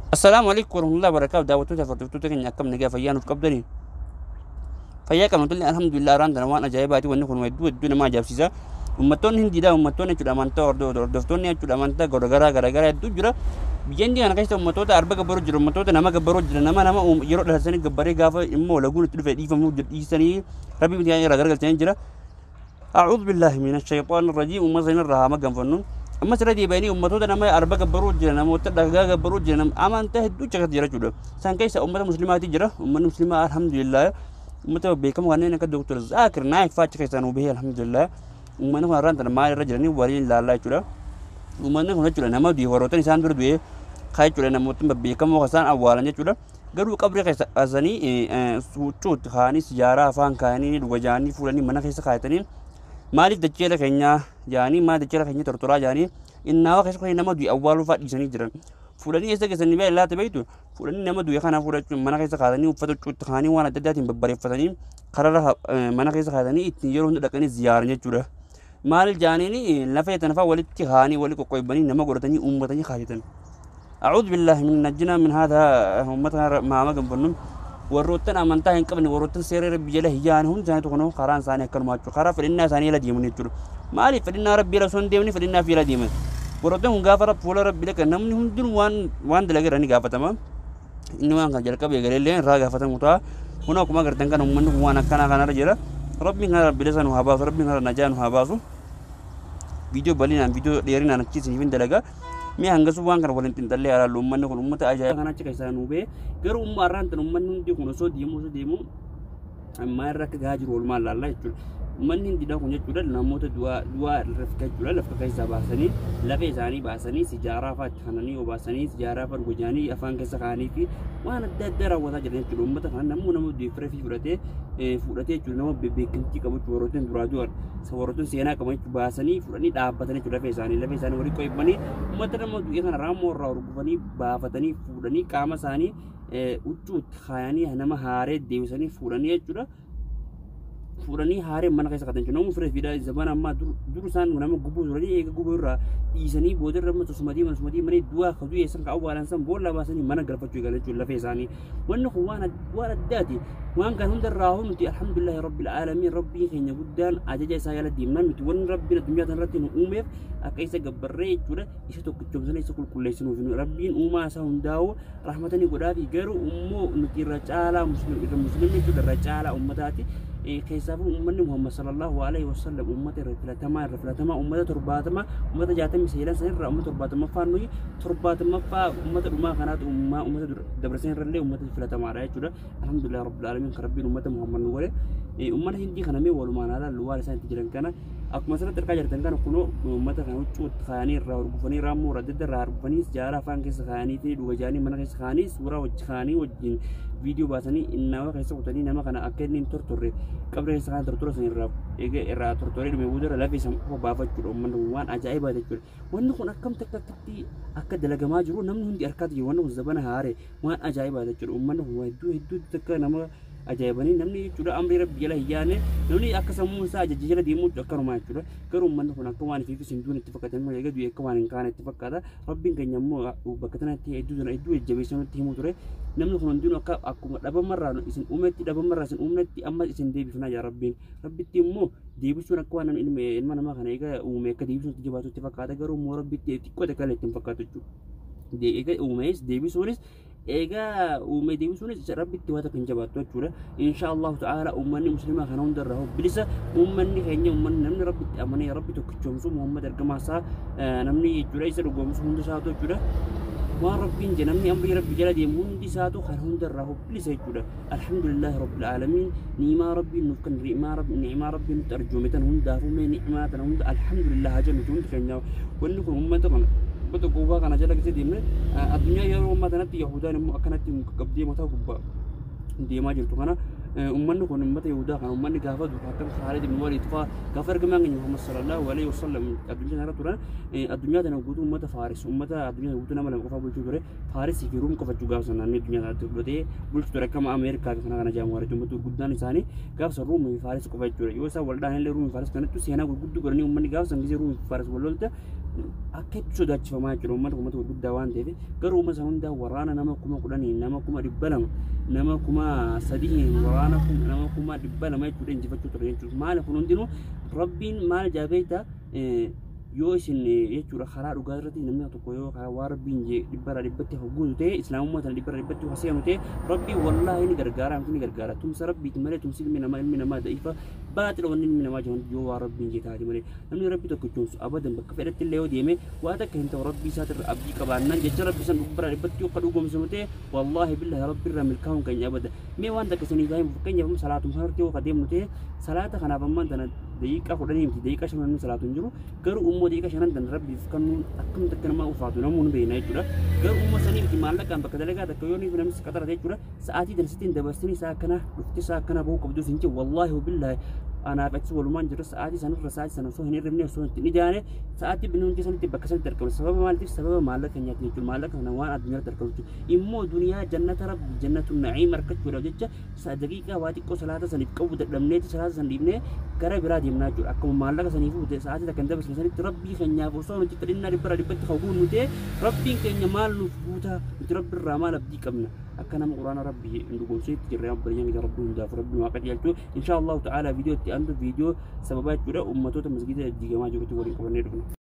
Assalaamu alaikum warahmatullahi wabarakatuh. Daawwattoota fi hordoftoota keenya, akkam nagaa fayyaa nuuf qabdanii? Fayyaa qabnu tolli, alhamdulillah. Araan tana waan ajaa'ibaati. Wanni kun hedduu hedduu nama ajaa'ibsiisa. Uummattoonni Hindiidha, uummattoonni jechuudha amantaa hordoftoonni jechuudha amantaa garaagaraa garaagaraa hedduu jira. Biyya Hindii kana keessa uummattoota arba gabbaruu jira, uummattoota nama gabbaruu jira, nama yeroo dhalatanii gabbaree gaafa immoo laguun itti dhufe dhiifamuu jira, dhiisanii rabbii miti irraa garagalchanii jira. أعوذ بالله من الشيطان الرجيم. Uummata sanirraa haa maganfannu. Ammas irra deebi'anii uummattoota nama arba gabbaruu jira, namoota dhagaa gabbaruu jira, amantaa hedduu cakatti jira jechuudha. Isaan keessa uummata musliimaati jira. Uummanni musliimaa alhamdulillah uummata beekamoo kanneen akka Dooktar Zaakir Naayik fa'aa achi keessaa nuu bahee, alhamdulillah. Uummanni kun har'aan tana maal irra jiranii waliin ilaallaa jechuudha. Uummanni kun jechuudha nama du'e, warroota isaan dura du'e kaa jechuudha, namoota beekamoo isaan awwaalan jechuudha. Garuu qabrii keessa asanii huccuutti kaa'anii, sijaaraa afaan kaa'anii, dhuga jaanii fuudhanii mana keessa kaa'atanii, maaliif dacheera keenyaa jaanii, maal dacheera keenya tortoraa jaanii, innaawa keessa kun nama du'e awwaaluu fa'aa dhiisanii jiran. Fuudhanii eessa geessanii bee laata beektu? Fuudhanii nama du'e kana fuudhachuun mana keessa kaa'atanii, uffata huccuutti kaa'anii, waan adda addaatiin babbareeffatanii, kararra mana keessa kaa'atanii ittiin yeroo hunda dhaqanii ziyaaran jechuudha. Maal jaaniin lafa tana fa'aa walitti kaa'anii, walitti qoqqoybanii, nama godhatanii uummatanii kaa'atan. أعوذ بالله من نجنا من هذا. Uummata maama ganfannu, warroottan amantaa hin qabne, warroottan seera rabbi jala hiyyaan hundi isaanii tokko karaan isaanii akkanuma jechuudha. Karaa fedhinnaa isaanii jala deeman jechuudha. Maaliif fedhinnaa rabbi jala osoo hin deemne fedhinnaa fi jala deeman? Warroottan kun gaafa fuula rabbi dhaqan namni hundinuu waan dalage irraa ni gaafatama. Inni waan kana jalqabe eegalee irraa gaafatamu ta'a. Kun akkuma agartan kan uummanni kun waan akkanaa kanarra jira. Rabbiin kana rabbi nu haa baasu, rabbiin kana najaa nu haa baasu. Viidiyoo bal'inaan, viidiyoo dheerinaan achi isiniif hin dalagaa. Mee hangasuu waan kana waliin xinxallee ilaallu. Uummanni kun uummata ajaa'iba kana achi keessaa nuu ba'e. Garuu umma har'aan tan uummanni hundi kun osoo deemu ammaa irra akka gahaa jiru oolmaa ilaallaa jechuudha. Uummanni Hindiidhaa kun jechuudha namoota du'aa du'aa rafka jechuudha lafa keessaa baasanii, lafee isaanii baasanii, sijaaraa fa'aa itti kananii obaasanii, sijaaraa fa'aa dhugajaanii afaan keessa kaa'anii fi waan adda addaa raawwataa jiran jechuudha. Uummata kana namuu nama du'e firee fi fudhatee jechuudha, nama beekamtii qabu jechuudha, warroota duraa du'an warroota seenaa qaban jechuudha, baasanii fudhanii dhaabbatanii jechuudha. Lafee isaanii walii qoybanii, uummata nama du'e kana raammoo irraa hurgufanii baafatanii fuudhanii, qaama isaanii huccuutti kaayanii, nama haaree deebisanii fuudhanii jechuudha. Fuudhanii haaree mana keessa katan jechuudha. Namni firee fiidhaa zamana ammaa dur isaan nama gubuu turanii, eega gubuu irraa dhiisanii booda irra osuma deeman osuma deemanii du'aa ka du'e san ka awwaalan san boolla baasanii mana galfachuu eegalan jechuudha lafee isaanii. Wanni kun waan addaati. Waan kana hunda irraa nuti alhamdulillahi rabbil aalamiin, rabbiin keenya guddaan ajaja isaa jala deemnaan nuti wanni rabbiin addunyaa kana irratti nu uumeef akka isa gabbarree jechuudha, isa tokkichoomsanii isa qulqulleessinuuf. Rabbiin uumaa isaa hundaa'u rahmatanii godhaafi, garuu immoo nuti irra caalaa muslimni jechuudha irra caalaa ummataati. Keessaafuu uummanni Muhammad sallallahu alaihi wasallam uummata irra filatamaa uummata 70, uummata 69 san irraa uummata 70ffaa, nuyi 70ffaa uummata dhumaa kanaatu uummata dabarsan irrallee uummata filatamaadha jechuudha. Alhamdulillah rabbil aalamiin, kan rabbiin uummata Muhammad nu godhe. Uummata Hindii kana mee walumaan ilaallu waan isaan itti jiran kana. Akkuma asirratti argaa jirtan kana kunoo uummata kana huccuutti kaayanii, irraa hurgufanii, raammoo irraa adda adda irraa hurgufanii, sijaaraa afaan keessa kaayanii fi dhugajaanii mana keessa kaayanii, suuraa wajji kaayanii, wajjin viidiyoo baasanii, nama keessa kutanii, nama kana akka inni hin tortorre qabra keessa kaan tortora san irraa eega irraa tortoree dhume booda lafee san qofa baafachuudha. Uummanni kun waan ajaa'ibaa jechuudha. Wanni kun akkamitti akka akkatti akka dalagamaa jiru namni hundi harkaatti jiru. Wanni kun zabana haaree waan ajaa'ibaa jechuudha. Uummanni kun hedduu hedduu akka nama ajaa'ibanii namni jechuudha amrii rabbi jala hin yaane, namni akka sammuun isaa ajaja jala deemuu akkanuma jechuudha. Garuu uummanni kun akka waan ifiifis hin duune itti fakkaata, immoo eega du'e akka waan hin kaane itti fakkaata. Rabbiin keenya immoo bakka tanatti hedduu sana hedduu jajjabeessa nutti himuu ture. Namni kun hundinuu akka akkuma dhabamarraa isin uumetti, dhabamarraa isin uumnetti amma isin deebifnaa jaa rabbiin. Rabbitti immoo deebisuun akka waan ilma namaa kana eega uume akka deebisuun itti jabaatu itti fakkaata, garuu immoo rabbitti xiqqoo takka illee itti hin fakkaatu jechuudha. Eega uumees deebisuunis, egaa uume deebisuunis rabbitti waa takka hin jabaattu jechuudha. Insha Allahu ta'ala uummanni musliimaa kana hundarraa bilisa. Uummanni keenya, uummanni namni rabbitti amanee rabbi tokkichoomsu, Muhammad ergamaa isaa namni jechuudha isa dhugoomsu hundi isaatu jechuudha. Waan rabbiin je namni amrii rabbi jala deemu hundi isaatu kan hundarraa bilisa jechuudha. Alhamdulillahi rabbil aalamiin, ni'imaa rabbiin nuuf kan ni'imaa rabbiin nutti arjoome tan hundaafuu mee ni'imaa tana hunda alhamdulillah haa jennu hundi keenya. Wanni kun uummata kana uummata gowwaa kana jala keessa deemne addunyaa yeroo ammaa tanatti Yahudaan immoo akkanatti qabdee mataa gubbaa deemaa jirtu kana, uummanni kun uummata Yahudaa kana uummanni gaafa dur akkam Khaalid ibn Walid fa'aa gaafa ergamaan keenya Muhammad sallallahu alaihi wasallam addunyaa kanarra turan, addunyaa tana guutuu uummata Faaris, uummata addunyaa guutuu nama lama qofaa bulchuu ture, Faarisii fi Ruum qofa jechuu. Gaafa sana naannoo addunyaa kanatti fudhatee bulchu ture akkama Ameerikaa fi kana kana jedhamu warra uummata gurguddaan isaanii gaafa san Ruumii fi Faaris qofa jechuudha. Yoo isaan wal dhahan illee Ruumii fi Faaris kanattu seenaa gurguddoo godhanii uummanni gaafa san gisee Ruumii fi Faaris wal lolte Akka itti sodaachifamaa jechuudha uummata uummata gurguddaa waan ta'eef garuu uummata sana hundaa waraana nama 10,000 nama 200,000 nama 3,000 waraana nama 200,000 jechuudha injifachuu ture jechuudha. Maali kun hundinuu Rabbiin maal jaabeeta yoo isin jechuudha karaa dhugaa irratti namni tokko yoo karaa waan Rabbiin jee dhibbarraa dhibbatti hogguutu ta'e islaamummaa tana dhibbarraa dhibbatti haseenu ta'e Rabbiin wallaahi ni gargaara miti ni gargaara tumsa Rabbiiti malee tumsi ilmi namaa da'iifa baaxila wanni ilmi namaa jiran yoo waan Rabbiin jee taate malee namni Rabbi tokko tumsu abadan bakka fedhatti illee yoo deeme waa takka hin ta'u Rabbii isaatirra abdii qabaannaan jecha Rabbi san dhibbarraa dhibbatti yoo akka dhugoomsinu ta'e wallaahi billahi Rabbi irraa milkaa'uun keenya abada. Mee waan takka isinii gaa'in fakkeenyaaf salaatum sanarratti yoo adeemnu ta'e salaata kanaaf ammaan tana daqiiqaa 10 miti daqiiqaa 5 namni salaatu hin jiru garuu immoo daqiiqaa 5 tan Rabbiif kennuun akkamitti akka nama ulfaatu namuu ni beekna jechuudha. Garuu immoo sanii miti maallaqaan bakka dalagaa takka yoo namni si qaxarate jechuudha sa'aatii tan sittiin dabarsanii sa'a akkana dhufti sa'a akkana bahuu qabdu sin jedhu wallaahi billaahi anaaf achi walumaan jirra sa'aatii sanarra sa'aatii sana osoo hin hirribne osoo hin ijaane sa'aatii binuunti sanitti bakka sanitti argamu sababa maaliitiif sababa maallaqa nyaatti jechuudha maallaqa sana waan addunyaatti argamu jechuudha immoo duniyaa jannata Rabbi jannatu na'iim argachuudhaaf jecha daqiiqaa waa xiqqoo salaata saniif qabu dadhabneeti salaata san dhiibnee gara biraa deemnaa jechuudha akkuma maallaqa saniif sa'aatii takka hin dabarsine sanitti Rabbii keenyaaf osoo nuti fedhinnaa dhibbarraa dhibbatti hawwuu nu ta'e Rabbiin keenya maal nuuf guutaa nuti Rabbi irraa maal abdii qabna akka nama quraana Rabbi hin dhugoomseetti jirra obboleeyyan keenya Rabbi hundaaf Rabbi nu haa qajeelchu insha Allahu ta'ala viidiyoo itti aantu viidiyoo sababaa jechuudha ummatoota masgiida diigamaa jirutti waliin qabannee dhufna.